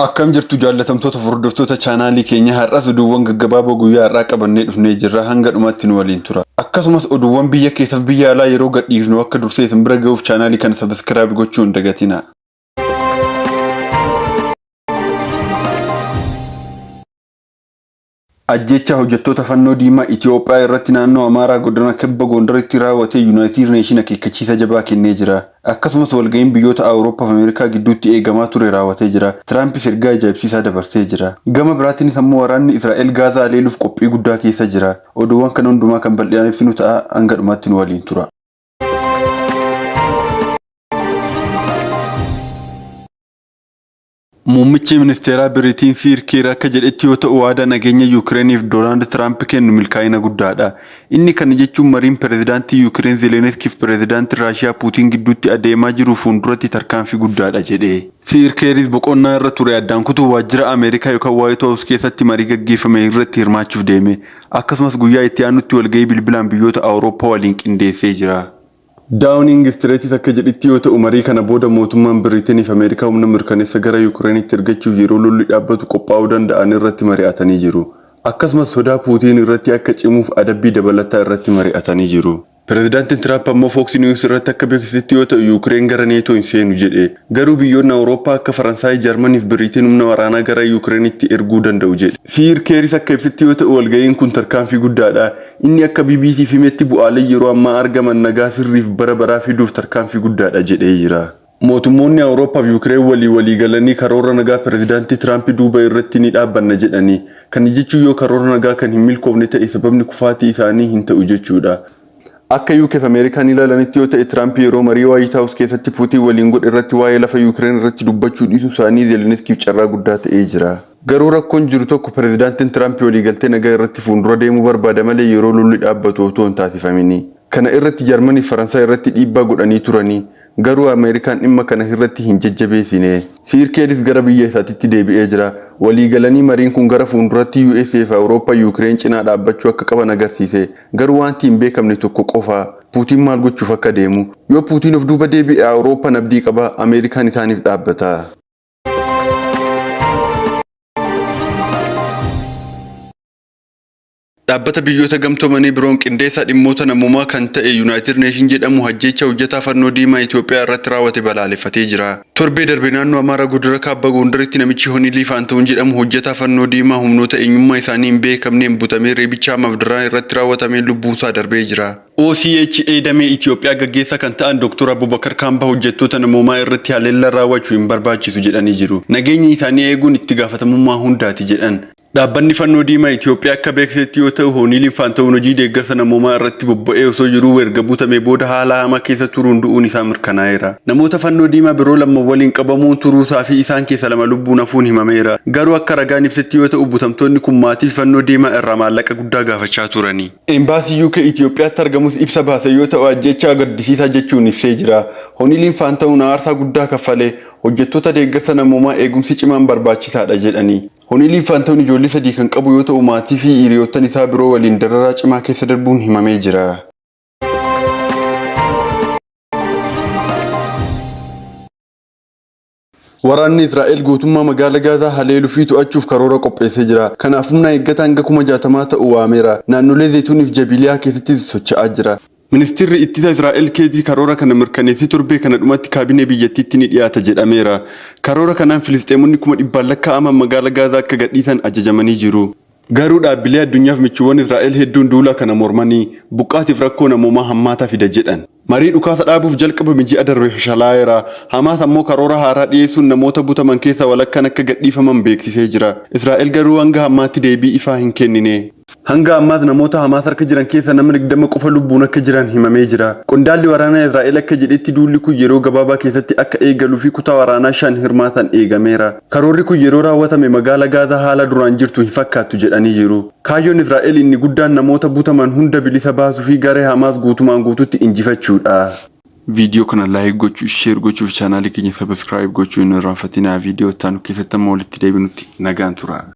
Akkam jirtu jaallatamtoota hordoftoota chaanaalii keenya har'as oduuwwan gaggabaaboo guyyaa har'aa qabannee dhufnee jirra hanga dhumaatti nu waliin tura. Akkasumas oduuwwan biyya keessaaf biyya alaa yeroo gadhiifnu akka dursee isin bira ga'uuf chaanaalii kana subscribe gochuu hin dagatina. Ajjeechaa hojjettoota Fannoo Diimaa Itiyoophiyaa irratti naannoo Amaaraa godina Kibba Gondaritti raawwate Yuunaayitid Neeshin akeekkachiisa jabaa kennee jira. Akkasumas walga'iin biyyoota Awurooppaa fi Ameerikaa gidduutti eegamaa ture raawwatee jira. Tiraampis ergaa ajaa'ibsiisaa dabarsee jira. Gama biraatiinis ammoo waraanni Israa'el Gaazaa haleeluuf qophii guddaa keessa jira. Oduuwwan kana hundumaa kan bal'inaan ibsinu ta'a hanga dhumaatti nu waliin tura. Muummichi ministeeraa Biritiin Siir Kiir akka jedhetti yoo ta'u waadaa nageenya Yukireeniif Doonaald Tiraamp kennu milkaa'ina guddaadha. Inni kana jechuun mariin pirezidaantii Yukireen Zeeleniskiif pirezidaantii Raashiyaa Puutiin gidduutti adeemaa jiru fuulduratti tarkaanfii guddaadha jedhe. Siir Keeris boqonnaa irra ture addaan kutuu waajjira Ameerikaa yookaan Waayit Haawus keessatti marii gaggeeffame irratti hirmaachuuf deeme. Akkasumas guyyaa itti aanutti walgahii bilbilaan biyyoota Awurooppaa waliin qindeessee jira. Daawuniing Istireetis akka jedhitti yoo ta'u marii kana booda mootummaan Biriiteenii fi Ameerikaa humna mirkaneessa gara Yukireenitti ergachuuf yeroo lolli dhaabbatu qophaa'uu danda'an irratti mari'atanii jiru. Akkasumas sodaa Puutiin irratti akka cimuuf adabbii dabalataa irratti mari'atanii jiru. Pireezidaantiin Tiraamp ammoo Fox News irratti akka beeksisetti yoo ta'u Yukireen gara Neetoo hin seenu jedhe. Garuu biyyoonni Awurooppaa akka Faransaay, Jarmanii fi Biriiteen humna waraanaa gara Yukireenitti erguu danda'u jedhe. Siir Keeris akka ibsetti yoo ta'u walga'iin kun tarkaanfii guddaadha. Inni akka BBC'f himetti bu'aaleen yeroo ammaa argaman nagaa sirriif bara baraa fiduuf tarkaanfii guddaadha jedhee jira. Mootummoonni Awurooppaa fi Yukireen walii walii galanii karoora nagaa pireezidaantii Tiraamp duuba irratti ni dhaabbanna jedhani. Kana jechuun yoo karoora nagaa kan hin milkoofne ta'e sababni kufaatii isaanii hin ta'u jechuudha. Akka UK fi Ameerikaan ilaalanitti yoo ta'e Tiraamp yeroo marii Waayit Haawus keessatti Puutiin waliin godhe irratti waa'ee lafa Yukireen irratti dubbachuu dhiisuu isaanii Zeeleniskiif carraa guddaa ta'ee jira. Garuu rakkoon jiru tokko pireezidaantiin Tiraamp waliigaltee nagaa irratti fuuldura deemuu barbaada malee yeroo lolli dhaabbatu otoo hin taasifamini. Kana irratti Jarmanii fi Faransaay irratti dhiibbaa godhanii turanii. Garuu Ameerikaan dhimma kana irratti hin jajjabeessine. Siir Keeris gara biyya isaatitti deebi'ee jira. Waliigalanii mariin kun gara fuulduratti USA fi Awurooppaa Yukireen cinaa dhaabbachuu akka qaban agarsiise. Garuu wanti hin beekamne tokko qofa. Puutiin maal gochuuf akka deemu. Yoo Puutiin of duuba deebi'e Awurooppaan abdii qaba, Ameerikaan isaaniif dhaabbata. Dhaabbata biyyoota gamtoomanii biroon qindeessaa dhimmoota namoomaa kan ta'e Yuunaayitid Neeshin jedhamu ajjeechaa hojjetaa fannoo diimaa Itoophiyaa irratti raawwate balaaleffatee jira. Torbee darbe naannoo Amaaraa godina Kaabba Gondaritti namichi Honilii Faanta'uun jedhamu hojjetaa fannoo diimaa humnoota eenyummaa isaanii hin beekamneen butamee reebicha hamaaf dararaan irratti raawwatameen lubbuunsaa darbee jira. OCHA damee Itoophiyaa gaggeessaa kan ta'an Dr. Abubakar Kaambaa hojjettoota namoomaa irratti haleellaa raawwachuu hin barbaachisu jedhanii jiru. Nageenya isaanii eeguun itti gaafatamummaa hundaati jedhan. Dhaabbanni Fannoo Diimaa Itoophiyaa akka beeksisetti yoo ta'u Hooniiliin Faanta'uun hojii deeggarsa namoomaa irratti bobba'ee osoo jiruu erga butamee booda haala hamaa keessa turuun du'uun isaa mirkanaa'eera. Namoota Fannoo Diimaa biroo lama waliin qabamuun turuusaa fi isaan keessa lama lubbuun hafuun himameera. Garuu akka ragaan ibsetti yoo ta'u butamtoonni kun maatii Fannoo Diimaa irraa maallaqa guddaa gaafachaa turani. Embaasii UK Itoophiyaatti argamus ibsa baase yoo ta'u ajjeechaa gaddisiisaa jechuun ibsee jira. Hooniiliin Faanta'uun aarsaa guddaa kaffalee hojjettoota deeggarsa namoomaa eegumsi cimaan barbaachisaadha jedhani. Honiiliin Faanta'uun ijoollee sadii kan qabu yoo ta'u maatii fi hiriyoottan isaa biroo waliin dararaa cimaa keessa darbuun himamee jira. Waraanni Israa'el guutummaa magaala Gaazaa haleeluu fi to'achuuf karoora qopheessee jira. Kanaaf humna eeggataa hanga 60,000 ta'u waameera. Naannolee Zayituunii fi Jabiliyaa keessattis socho'aa jira. Ministeerri ittisa Israa'el Keetii karoora kana mirkaneessee torbee kana dhumatti kaabinee biyyattiitti ni dhiyaata jedhameera. Karoora kanaan Filisxeemonni 100,000 lakkaa'aman magaala Gaazaa akka gadhiisan ajajamanii jiru. Garuu dhaabbilee addunyaaf michuuwwan Israa'el hedduun duula kana mormanii buqqaatiif rakkoo namoomaa hammaataa fida jedhan. Marii dhukaasa dhaabuuf jalqabame ji'a darbe fashalaa'eera. Hamaas ammoo karoora haaraa dhiyeessuun namoota butaman keessaa walakkaan akka gadhiifaman beeksisee jira. Israa'el garuu hanga ammaatti deebii ifaa hin kennine. Hanga ammaas namoota Hamaas harka jiran keessa nama 20 qofa lubbuun akka jiran himamee jira. Qondaalli waraanaa Israa'el akka jedhetti duulli kun yeroo gabaabaa keessatti akka eegaluu fi kutaa waraanaa shan hirmaatan eegameera. Karoorri kun yeroo raawwatame magaala Gaazaa haala duraan jirtu hin fakkaattu jedhanii jiru. Kaayyoon Israa'el inni guddaan namoota butaman hunda bilisa baasuu fi garee Hamaas guutumaan guututti injifachuudha. Viidiyoo kana like gochuu, share gochuu fi chaanaalii keenya subscribe gochuu hin irraanfatinaa. Viidiyoo itti aanu keessatti amma walitti deebinutti nagaan tura.